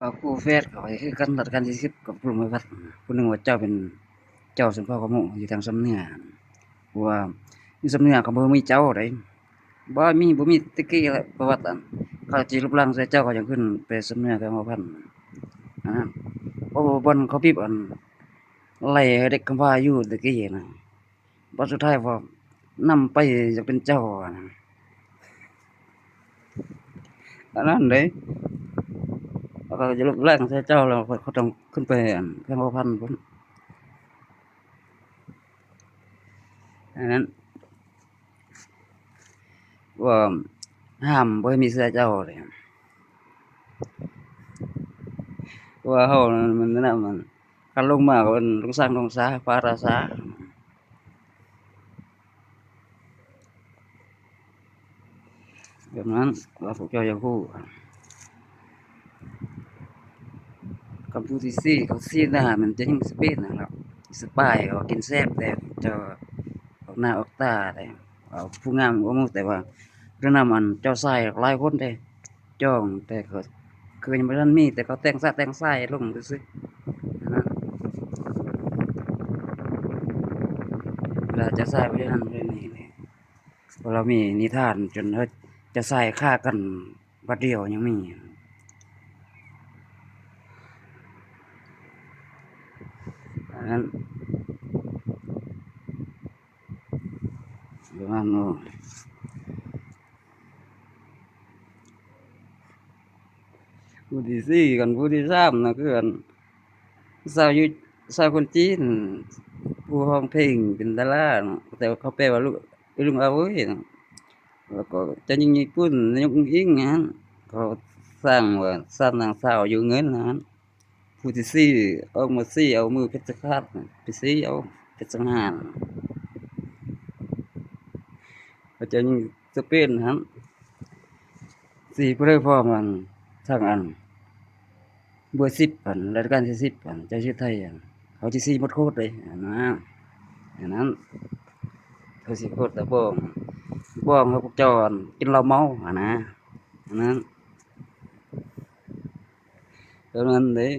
ກໍຄູ່ແຝດເຂົາກໍຄືກັນ ລັດການທີ່ສິບກັບຜູ້ລົງມືພັດ ຜູ້ໜຶ່ງວ່າເຈົ້າເປັນເຈົ້າຊົນເຜົ່າຂະໂມງຢູ່ທາງຊຳເໜືອ ເພາະວ່າຢູ່ຊຳເໜືອເຂົາບໍ່ມີເຈົ້າໃດ ບໍ່ມີ ບໍ່ມີແຕ່ກີ້ແຫຼະ ປະຫວັດອັນ ເຂົາຈະລົບລ້າງໃສ່ເຈົ້າ ເຂົາຍັງຂຶ້ນໄປຊຳເໜືອແຂວງຫົວພັນ ອັນນັ້ນ ເພາະວ່າບ່ອນເຂົາບີບອັນ ໄລ່ໃຫ້ເດັກກຳພ້າຢູ່ແຕ່ກີ້ນະ ບັດສຸດທ້າຍພໍນຳໄປຢາກເປັນເຈົ້າຫັ້ນນະ ອັນນັ້ນເດ້ ເຂົາກໍຈະລົບລ້າງໃສ່ເຈົ້າ ແລ້ວເຂົາຕ້ອງຂຶ້ນໄປອັນແຂວງຫົວພັນພຸ້ນ ອັນນັ້ນ ວ່າຫ້າມບໍ່ໃຫ້ມີເຊື້ອເຈົ້າເດ້ ເພາະວ່າເຮົາມັນ ມັນ ມັນ ຄັນລົງມາກໍເປັນລົງຊ້າງລົງຊາ ປ່າລາຊາ ແບບນັ້ນ ວ່າພວກເຈົ້າຢາກຮູ້ ຄຳພູທີ່ສີ່ ເຂົາຊີ້ໜ້າແມ່ນຈະຍິງສະເປນຫັ້ນແຫຼະ ສະປາຍເຂົາກິນແຊບ ແຕ່ເຈົ້າອອກໜ້າອອກຕາແດ່ ເອົາຜູ້ງາມອອກໝູ່ ແຕ່ວ່າຜູ້ນຳອັນເຈົ້າຊາຍຫຼາຍຄົນເດ້ ຈອງ ແຕ່ກໍຄືຍັງບໍ່ທັນມີ ແຕ່ເຂົາແຕ່ງສະແຕ່ງສາຍລົງຊື່ໆ ຫັ້ນນະ ເວລາເຈົ້າຊາຍບໍ່ໄດ້ນັ້ນບໍ່ໄດ້ນີ້ ເພາະລາວມີນິທານຈົນເຮົາເຈົ້າຊາຍຄາກັນບາດດຽວຍັງມີ ອັນນັ້ນ ປະມານນັ້ນ ຜູ້ທີສີ່ກັນ ຜູ້ທີສາມນະ ຄືອັນ ຊາວຢູ່ ຊາວຄົນຈີນ ຜູ້ຮ້ອງເພງເປັນດາລາເນາະ ແຕ່ວ່າເຂົາແປວ່າ ລຸງ ລຸງອາເວີຍເນາະ ແລ້ວກໍເຈົ້າຍິງຍີ່ປຸ່ນ ນາຍົກອຸ້ງອິງຫັ້ນ ເຂົາສ້າງວ່າສາມນາງສາວຢູ່ເງິນຫັ້ນ ຜູ້ທີ່ສີ່ອອກມາຊີ້ເອົາມືເພັດສະຄາດ ໄປຊີ້ເອົາເພັດສັງຫານ ເຂົາເຈົ້າຍິງສະເປນຫັ້ນ ຊີ້ຜູ້ໃດພ້ອມ ອັນ ທາງອັນ ເບີສິບ ອັນ ລາຊະການທີສິບ ອັນ ເຈົ້າຊິໄທ ອັນ ເຂົາຊິຊີ້ໝົດໂຄດເດ້ ອັນນັ້ນ ອັນນັ້ນ ເຂົາຊິໂຄດຕາບອງ ບອງໃຫ້ພວກເຈົ້າ ອັນ ກິນເຫຼົ້າເມົາ ອັນນະ ອັນນັ້ນ ເທົ່ານັ້ນເດ້.